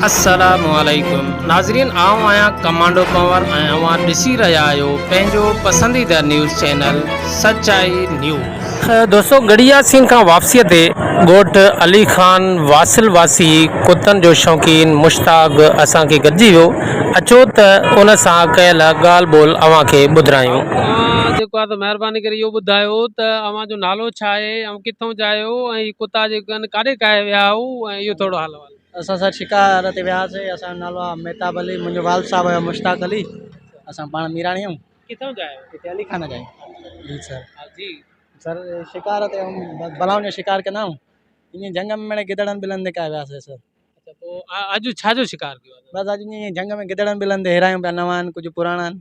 السلام عليڪم ناظرين آئون آهيان ڪمانڊو پنور ۽ اوهان ڏسي رهيا آهيو پنهنجو پسنديده نيوز چينل سچائي نيوز. دوستو ڳڙهي ياسين کان واپسيء تي ڳوٺ علي خان واصل واسي ڪتن جو شوقين مشتاق اسان کي گڏجي ويو اچو ته ان سان ڪيل ڳالهه ٻولهه اوهان کي ٻڌرايون. اوهان جيڪو آهي ته مهرباني ڪري اهو ٻڌايو ته اوهان جو نالو ڇا آهي ۽ ڪٿون جا آهيو ۽ هي ڪتا جيڪي آهن ڪاڏي ڪاهي ويا آهيو ۽ اهو ٿورو حال احوال. اسان سر شڪار تي وياسي اسان جو نالو آ مهتاب علي منهنجو والد صاحب هيو مشتاق علي اسان پاڻ ميراڻي آهيون. ڪٿان جا آهيو؟ هتي علي خان جا آهيون. جي سر. ها جي. سر شڪار تي هم بلائن جو شڪار ڪندا آهيون ائين جهنگ ۾ مڙئي گدڙن ٻلن تي ڪاهي وياسي سر. اڇا پوء اڄ ڇا جو شڪار ڪيو آهي؟ بس اڄ ائين جهنگ ۾ گدڙن ٻلن تي هيرايون پيا نوان آهن ڪجهه پراڻا آهن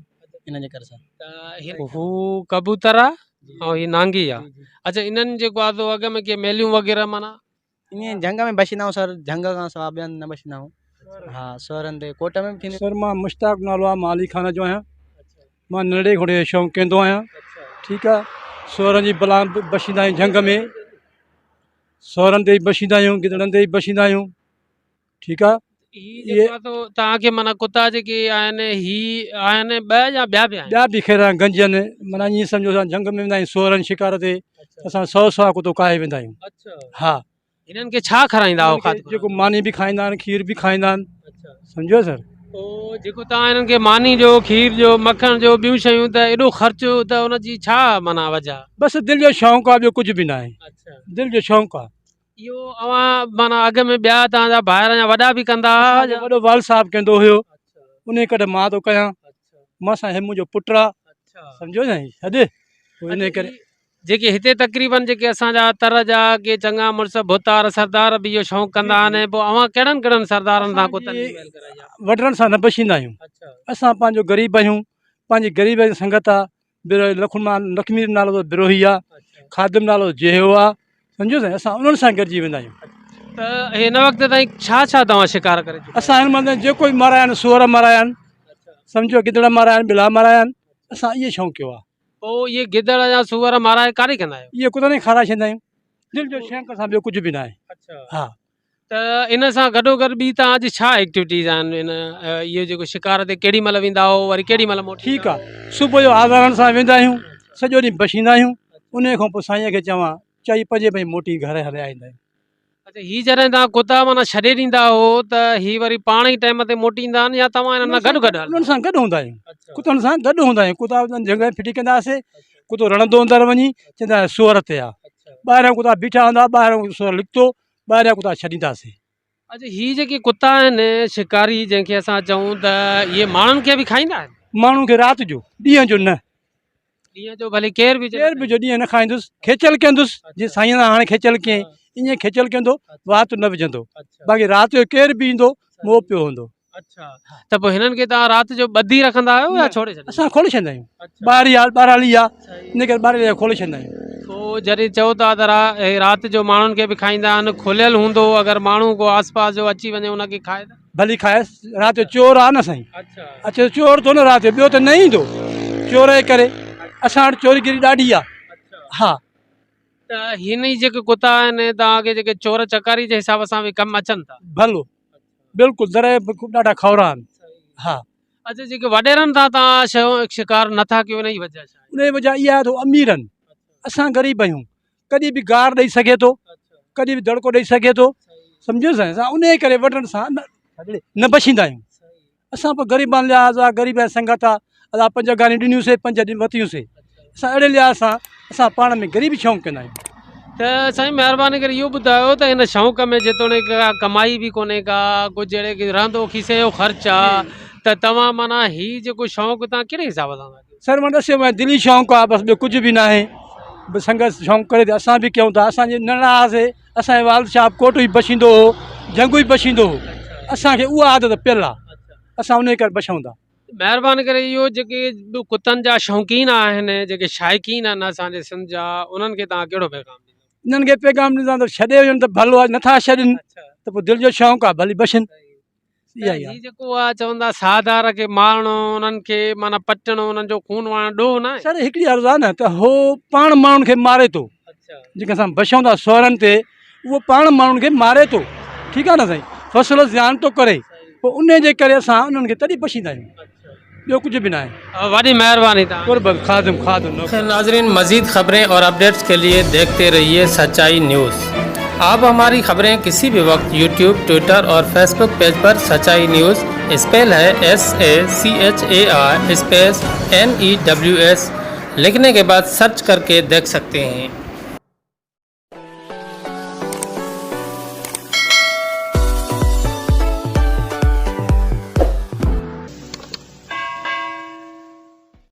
ان جي ڪري سر. ته هو ڪبوتر آ ۽ هي نانگي آ. اڇا انهن جيڪو آ سو اڳ ۾ ڪي ميليون وغيره معنيٰ ائين جهنگ ۾ بڇندا آهيون سر جهنگ کان سوا ٻين نه بڇندا آهيون ها سورن تي ڪوٽ ۾ به ٿيندي. سر مان مشتاق نالو آ مان علي خان جو آهيان مان ننڍڙي کان وٺي شوق ڪندو آهيان ٺيڪ آ سورن جي بلا بڇيندا آهيون جهنگ ۾ سورن تي به بڇيندا آهيون گدڙن تي به بڇيندا آهيون ٺيڪ آ. هي جيڪو آ سو توهان کي معنيٰ ڪتا جيڪي آهن هي آهن ٻه يا ٻيا به آهن؟ ٻيا به خير گنجن معنيٰ ائين سمجهو اسان جهنگ ۾ ويندا آهيون سورن شڪار تي اسان سو سوا ڪتو ڪاهي ويندا آهيون. ها. هنن کي ڇا کارائيندا آهيو کاڌ خوراڪ؟ جيڪو ماني به کائيندا آهن کير به کائيندا آهن سمجهيو سر. پوء جيڪو توهان هنن کي ماني ڏيو کير ڏيو مکڻ ڏيو ٻيون شيون ته ايڏو خرچ ته ان جي ڇا معنيٰ وجه؟ بس دل جو شوق آهي ٻيو ڪجهه به ناهي دل جو شوق آهي. اهو اوهان معنيٰ اڳ ۾ ٻيا توهان جا ڀائر يا وڏا به ڪندا هئا يا؟ وڏو والد صاحب ڪندو هيو انهي ڪري مان ٿو ڪيان مان سان هي منهنجو پٽ آ سمجهو سائين ڇڏ انهي ڪري. جيڪي هتي تقريبن جيڪي اسان جا تر جا ڪي چڱا مڙس ڀوتار سردار به اهو شوق ڪندا آهن پوء اوهان ڪهڙن ڪهڙن سردارن سان ڪتن جي ميل ڪرائي آ؟ وڏڙن سان نه بڇيندا آهيون اسان پنهنجو غريب آهيون پنهنجي غريب جي سنگت آ بروهي لکمان لکمير نالو ته بروهي آ خادم نالو جيهو آ سمجهو سائين اسان انهن سان گڏجي ويندا آهيون. ته هن وقت تائين ڇا ڇا توهان شڪار ڪري چڪا آهيو؟ اسان هن مهل تائين جيڪو به مارايا آهن سوئر مارايا آهن سمجهو گدڙ مارايا آهن ٻلا مارايا آهن اسان اهي شوق ڪيو آ. پوء اهي گدڙ يا سوئر مارائي ڪاڏي ڪندا آهيو؟ اهي ڪتن کي کارائي ڇڏيندا آهيون دل جو شوق اسان ٻيو ڪجهه به ناهي ها. ته ان سان گڏو گڏ ٻي توهان جي ڇا ايڪٽيوٽيز آهن ان اهو جيڪو شڪار تي ڪيڏي مهل ويندا آهيو وري ڪيڏي مهل موٽي ٺيڪ آ صبح جو آزارن سان ويندا آهيون سڄو ڏينهن بڇيندا آهيون ان کان پوء سائين کي چوان چئي پنجين بجي موٽي گهر هليا ايندا آهيون. اڇا هي جڏهن توهان ڪتا معنيٰ ڇڏي ڏيندا آهيو ته هي وري پاڻ ئي ٽائيم تي موٽي ايندا آهن يا توهان انهن سان گڏ گڏ هلندا انهن سان گڏ هوندا آهيون ڪتن سان گڏ هوندا آهيون ڪتا جهنگ ۾ ڦٽي ڪندا هئاسي ڪتو رڙندو اندر وڃي چوندا هئا سوئر تي آ ٻاهريان ڪتا بيٺا هوندا ٻاهريان سوئر لڪتو ٻاهريان ڪتا ڇڏينداسين. اچ هي جيڪي ڪتا آهن شڪاري جنهن کي اسان چئون ته اهي ماڻهن کي به کائيندا آهن؟ ماڻهن کي رات جو ڏينهن جو نه. ڏينهن جو ڀلي ڪير به ڪير به جو ڏينهن نه کائيندس کيچل ڪندس جي سائين سان هاڻي کيچل ڪيائين ائين کيچل ڪندو وات نه وجهندو باقي رات جو ڪير به ايندو مئو پيو هوندو. اڇا ته پوء هنن کي توهان رات جو ٻڌي رکندا آهيو يا ڇوڙي ڇڏيندا اسان کولي ڇڏيندا آهيون ٻاهري آ ٻاهرالي آ ان ڪري ٻاهرالي کولي ڇڏيندا آهيون. پوء جڏهن چئو ٿا ته رات جو ماڻهن کي به کائيندا آهن کليل هوندو اگر ماڻهو ڪو آس پاس جو اچي وڃي ان کي کائي ته. ڀلي کائيس رات جو چور آ نه سائين اچي چور ٿو نه رات جو ٻيو ته نه ايندو چور جي ڪري اسان وٽ چوري گيري ڏاڍي آ ها. ته هن ئي جيڪي ڪتا آهن توهان کي جيڪي چور چڪاري جي حساب سان به ڪم اچن ٿا. ڀلو بلڪل در ڏاڍا کورا آهن ها. اچا جيڪي وڏيرن تان تان شيون شڪار نه ٿا ڪيو ان جي وجه ڇا آهي؟ ان جي وجه اها آهي ته امير آهن اسان غريب آهيون ڪڏهن به گار ڏئي سگهي ٿو ڪڏهن به دڙڪو ڏئي سگهي ٿو سمجهيو سائين اسان ان جي ڪري وڏن سان نه بڇيندا آهيون اسان به غريبان لحاظ آ غريب جي سنگت آ ادا پنج گاريون ڏنيون سي پنج ورتيون سي اسان اهڙي لحاظ سان اسان پاڻ ۾ غريب شوق ڪندا آهيون. ته سائين مهرباني ڪري اهو ٻڌايو ته هن شوق ۾ جيتوڻيڪ ڪا ڪمائي به ڪونهي ڪا ڪجهه اهڙي ڪي رهندو کيسي جو خرچ آ ته توهان معنيٰ هي جيڪو شوق توهان ڪهڙي حساب سان ٿا ڪيو؟ سر مان ڏسيو مان دلي شوق آ بس ٻيو ڪجهه به ناهي بس سنگت شوق ڪري ته اسان به ڪيون ٿا اسان جي ننڍڙا هئاسي اسان جو والد صاحب ڪوٽ ئي بڇيندو هو جهنگ ئي بڇيندو هو اسان کي اها عادت پيل آ اسان انهي ڪري بڇون ٿا. مهرباني ڪري اهو جيڪي به ڪتن جا شوقين آهن جيڪي شائقين آهن اسان جي سنڌ جا انهن کي توهان ڪهڙو پيغام ڏيندو؟ انهن کي پيغام ڏيندان ته ڇڏي وڃن ته ڀلو آهي نٿا ڇڏين ته پوء دل جو شوق آهي ڀلي بڇن اها ئي هي جيڪو آهي چوندا ساهدار کي مارڻو انهن کي معنيٰ پٽڻو انهن جو خون وهائڻ ڏوهه ناهي؟ سر هڪڙي عرض آهي نه ته هو پاڻ ماڻهن کي ماري ٿو جيڪي اسان بڇون ٿا سورن تي اهو پاڻ ماڻهن کي ماري ٿو ٺيڪ آهي نه سائين فصل زيان ٿو ڪري پوء ان جي ڪري اسان انهن کي تڏهن بخشيندا آهيون ٻيو ڪجهه به ناهي. وڏي مهرباني توهان جي. قرب خادم خادم نوڪر. ناظرين مزيد خبرين اور اپڊيٽس کے لئي ديکهتي رهيي سچائي نيوز آپ هماري خبرين ڪسي به وقت يوٽيوب ٽوئٽر اور فيسبوڪ پيج پر سچائي news spell he S A C H A I space N E W S لکهني ڪي بعد سرچ ڪر ڪي ديک سڪتي هين.